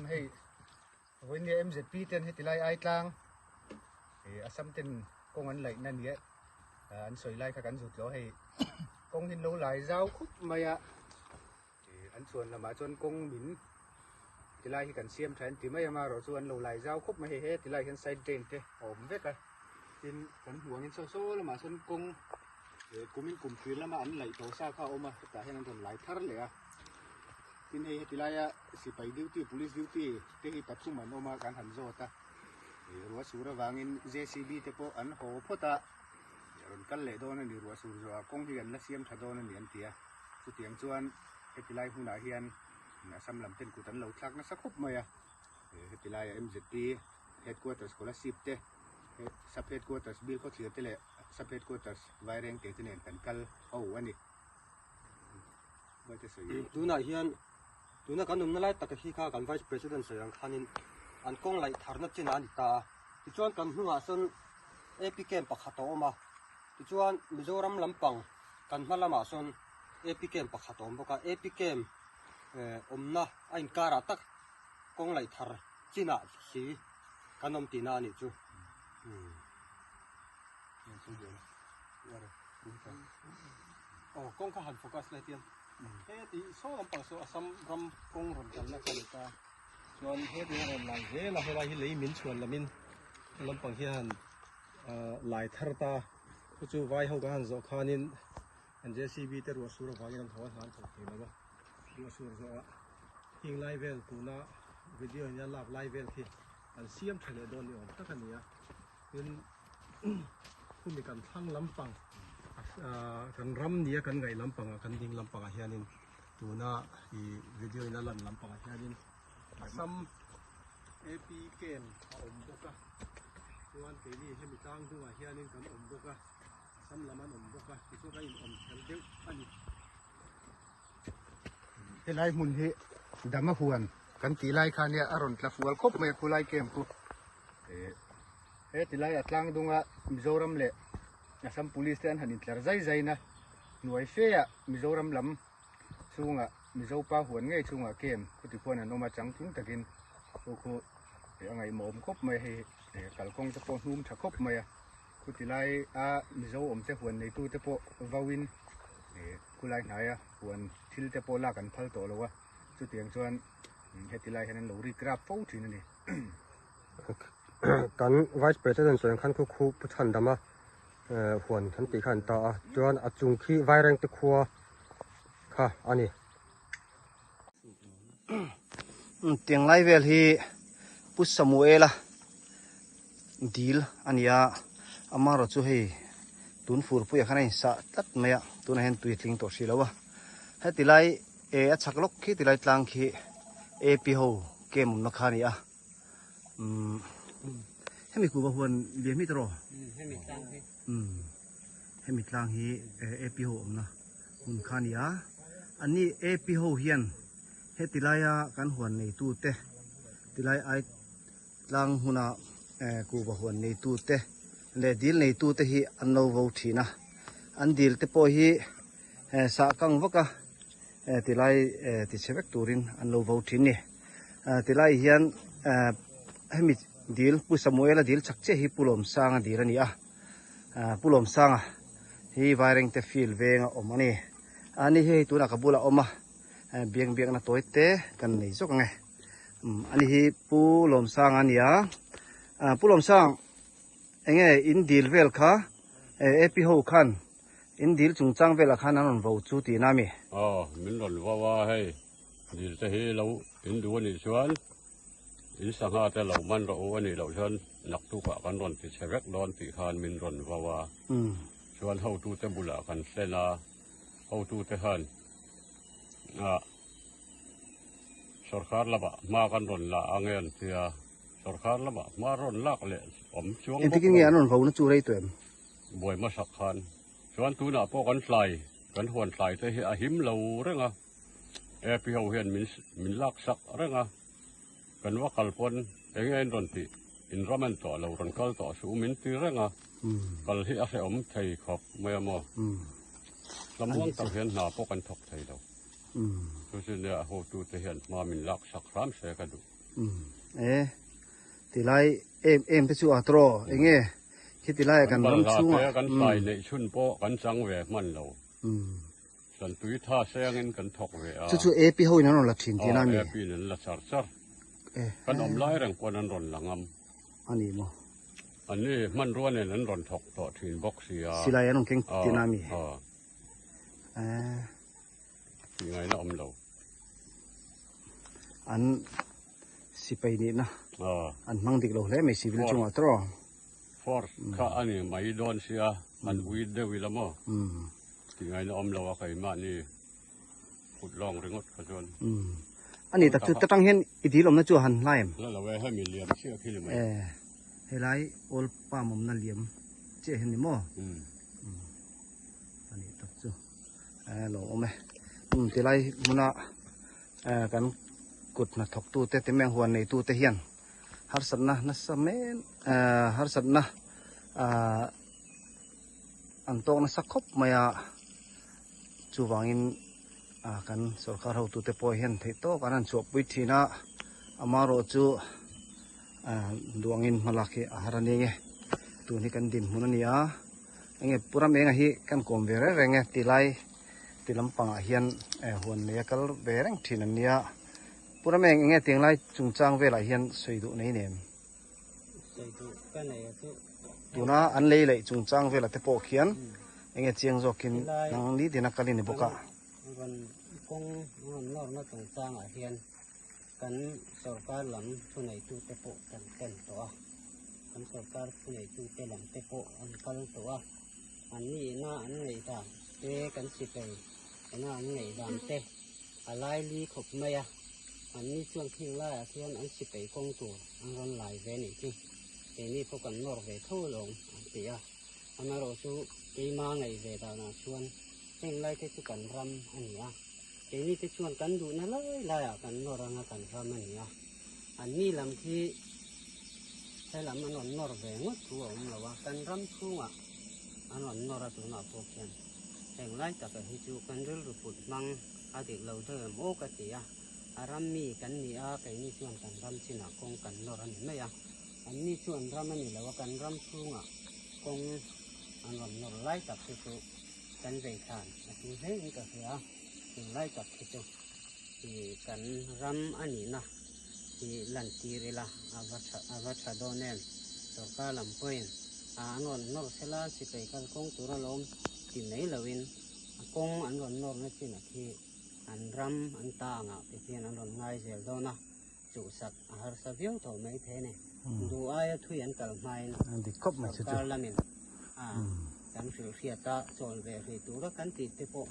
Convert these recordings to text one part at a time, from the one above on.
Hei vawiin nia MZP ten heti lai ai tlang Assam ten kawng an laih na nia an sawi lai kha kan zut lo hei kawng hi an lo lai zau khup mai a an chuan lamah chuan kawng min ti lai hi kan siam tha an ti mai ang a erawh chu an lo lai zau khup mai hei he ti lai hian side drain te a awm vek a tin kan hmuh angin saw saw lamah sawn kawng kumin kum thlir lama an laih tawh sa kha a awm a hetah hian an rawn lai thar leh a. Tin hei heti laia sipai duty police duty te hi pathum an awm a kan han zawt a ruah sur avangin JCB te pawh an haw phawt a rawn kal leh dawn a ni ruah sur zawhah kawng hi an la siam tha dawn a ni an ti a chutiang chuan heti lai hmunah hian Assam lam ten kut an lo thlak nasa khawp mai a heti laia MZP headquarters Kolasib te sub headquarters Bilkhawthlir te leh sub headquarters Vairengte te nen kan kal ho a ni. Tunah hian tuna kan awmna lai taka hi kha kan Vice President sawi ang khanin an kawng laih tharna chinah a ni ta a. Tichuan kan hnungah sawn AP camp pakhat a awm a, tichuan Mizoram lampang kan hma lamah sawn AP camp pakhat a awm bawk a. AP camp awmna a inkarah tak kawng laih thar chinah si kan awm tihna a nih chu. Aw kawng kha han focus la hetiang heti saw lampang saw Assam ram kawng rawn kalna kha a ni ta chuan heti a rawn lai zel a helai hi lei min chhuan lamin he lampang hian lai thar ta chu chu vai ho kan han zawh khanin an JCB te ruah sur avangin an tho a hna an thawk thei lo a ruah sur zawhah heng lai vel tuna video in a lak lai vel khi an siam tha leh dawn ni awm tak a ni a tin khumi kan thlang lampang kan ram nia kan ngaih lampangah kan ding lampangah hianin tuna ih video in a lan lampangah hianin Assam AP camp a awm bawk a chuan keini hemi tlang hnungah hianin kan awm bawk a Assam lam an awm bawk a tichuan kan inawm kher deuh a ni. Helai hmun hi Dama huan kan tih lai kha nia a rawn tla fual khawp mai a khulai camp khu he ti lai a tlang dunga Mizoram leh Assam Police te an han intlar zai zai na hnuai fe ah Mizoram lam chhungah Mizo pa huan ngei chhungah camp khuti khuan an awm a changtlung takin khu khu a ngaihmawh awm khawp mai hei kalkawng te pawh hnum tha khawp mai a. Khuti lai a Mizo awm te huan neitu te pawh vauin khulai hnaia huan thil te pawh lak an phal tawh lo a, chutiang chuan heti lai hian an lo rik rap fo thin a ni. Kan Vice President sawi ang khan khu khu Pu Chhandama huan kan tih kha an ta a, chuan a chung khi Vairengte khua kha a ni. Tiang lai vel hi Pu Samuela dil a ni a, amaherawh chu hei tun furpuiah khan a insah tlat mai a, tunah hian tui a tling tawh hrih lo a. Heti lai eh a chhak lawk khi ti lai tlang khi AP ho camp awmna kha a ni a, umm hemi kuhva huan lian hi tawh umm hemi tlang hi AP ho awmna. Hun kha a ni a, anni AP ho hian heti laia kan huan neitu te, tilai ai tlang hmuna kuhva huan neitu te leh dil neitu te hi an lo vo thin a, an dil te pawh hi sah kang vak a tilai tichhe vek turin an lo vo thin ni. Tilai hian hemi dil Pu Samuela dil chak chiah hi Pu Lawmsanga dil a ni a. Pu Lawmsanga hi Vairengte field veng a awm a ni. Ani hi hei tunah ka bulah a awm a, biang biakna tawi te kan nei zawk ang e. Ani hi Pu Lawmsanga a ni a. Pu Lawmsang, enge in dil vel kha AP ho khan in dil chungchang velah khan an rawn vo chu tihna a mi? Aw, min rawn vo a hei, dil te hi lo in duh a nih chuan In sangha te lo man rawh u a nih loh chuan naktukah kan rawn ti chhe vek dawn tih khan min rawn vo a. Chuan hotute bulah kan thlen a, hotute khan ah sawrkar lamah hma kan rawn la ang e an ti a, sawrkar lamah hma rawn lak leh awm chuang bawk lo. Engtikin nge an rawn vo na chu rei tawh em? Buai hmasak khan. Chuan tunah pawh kan tlai, kan huan tlai te hi a him lo reng a. AP ho hian min min lak sak reng a, kan va kal pawn eng nge in rawn tih in ram en tawh lo rawn kal tawh suh min ti reng a, kal hi a hrehawm thei khawp mai a maw? Tlamuang tak hian hna pawh kan thawk thei lo. Chu chu nia hotute hian hma min lak sak hram se ka duh. Umm e tilai em em te chu a tawh eng nge khi tilai ah kan ram chhungah Kan kan hlai neih chhun pawh kan chang ve hman lo. Kan tui tha sengin kan thawk ve a. Chu chu AP ho in an rawn la thin tihna a mi? Aw AP in an la char char. Kan awm lai reng pawn an rawn la ngam. A ni maw? An ni hmanrua nen an rawn thawk tawh thin bawk si a. Silai an rawn keng tihna a mi? Aw. Tih ngaihna awm lo. An sipai nihna an hmang dik lo hle mai civil chungah tawh. Force kha a ni mai dawn sia an ui deuh ila maw? Tih ngaihna awm lo a keimahni kut lawng ringawt kha chuan. A ni tak chu ta tang hian i dil awmna chu a han hlai em? La lo e, hemi liam chiah khi ni mai. E, helai oil palm awmna liam chiah hian ni maw? A ni tak chu e lo awm e. Tilai hmuna kan kut hnathawk tute te meng huan nei tute hian harsatna nasa men harsatna an tawk nasa khawp mai a chuvangin kan sorkar hotute pawh hian theih tawk an han chhuahpui thin a amaherawh chu duangin hmalak hi a har a ni nge tun hi kan dinhmun a ni a enge pu ram enga hi kan kawm ve reng reng e tilai ti lampangah hian huan nei a kal ve reng thin an nia pu ram eng enge tiang lai chungchang velah hian sawi duh nei nem. Sawi duh ka nei a chu. Tuna an lei laih chungchang velah te pawh khian enge chiang zawkin nang ni tina kal i ni bawk a. Rawn kawng rawn nawrna chungchangah hian kan sorkar lam thuneitute pawh kan ken tawh a, kan sorkar thuneitute lam te pawh an kal tawh a, an nihna an ngaihdan te kan sipai ena an ngaihdan te a lai li khawp mai a, an ni chuan khing laiah khian an sipai kawng tur an rawn lai ve nih chu keini pawh kan nawr ve tho alawm an ti a, amaherawhchu keima ngaih ve danah chuan heng lai te chu kan ram a ni a. Keini te chuan kan duhna lai laiah kan nawr anga kan ram a ni a, an ni lam khi helam an rawn nawr ve ngawt thu a awm lo a, kan ram chhungah an rawn nawr a tunah pawh khian heng lai taka hi chu kan rilru put hmang a dik lo deuh em aw ka ti a, a ram mi kan ni a keini chuan kan ram chinah kawng kan nawr a ni mai a, an ni chu an ram a ni lo a kan ram chhungah kawng an rawn nawr lai tak hi chu kan vei thlan a tul hle in ka hria a, tunlai tak hi chu ih kan ram a nihna hi lan tir ila a va tha a va tha dawn em sorkar lam pawhin a an rawn nawr sela sipai kal kawng tur alawm ti mai loin a kawng an rawn nawrna chinah khi an ram an ta angah te hian an rawn ngai zel dawn a chuhsak a harsa viau tawh mai thei a ni. Duh aia thui an kal hmain sorkar lamin a kan hrilh hriat a chawl ve hrih tura kan tih te pawh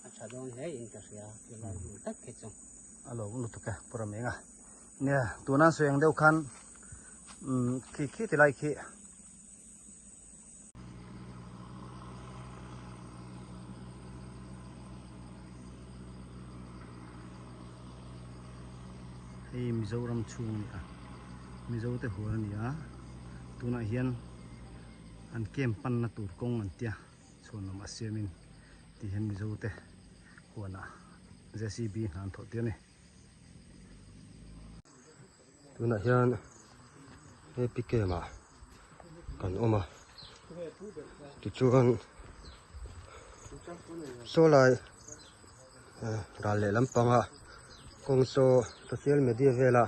a tha dawn hle in ka hria tilai hmun tak khi chu. A lo lutuk e Pu Ramenga. Nia tuna sawi ang deuh khan khi khi tilai khi. Hei Mizoram chhung a ni a, Mizo te huan a ni a, tunah hian an camp panna tur kawng an tia chhuanawm a siamin tih hian Mizo te huanah JCB hna an thawh tir a ni. Tunah hian he camp ah kan awm a tichuan saw lai ral leh lampanga kawng saw social media vela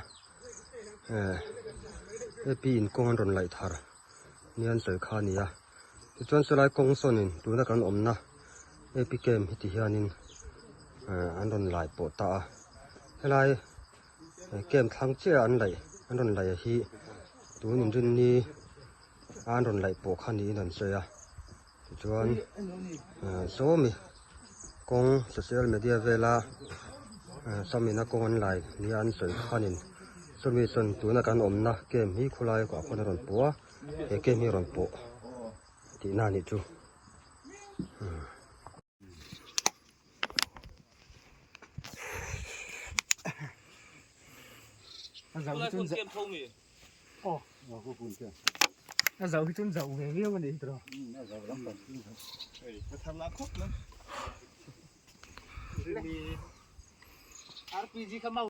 ap in kawng an rawn laih thar nia an sawi kha a ni a tichuan saw lai kawng sawnin tuna kan awmna ap camp hi ti hianin an rawn lai pawh ta a helai. Camp thlang chiah an laih an rawn laih hi tun inrinni a an rawn laih pawh kha niin an sawi a tichuan sawmi kawng social media vela sawmina kawng an lai nia an sawi khanin sawmi chuan tuna kan awmna camp hi khawlai ah khuan a rawn pawh a he camp hi a rawn pawh tihna a nih chu. A zau hi chuan zau ve viau a ni tawh. RPG kha mau.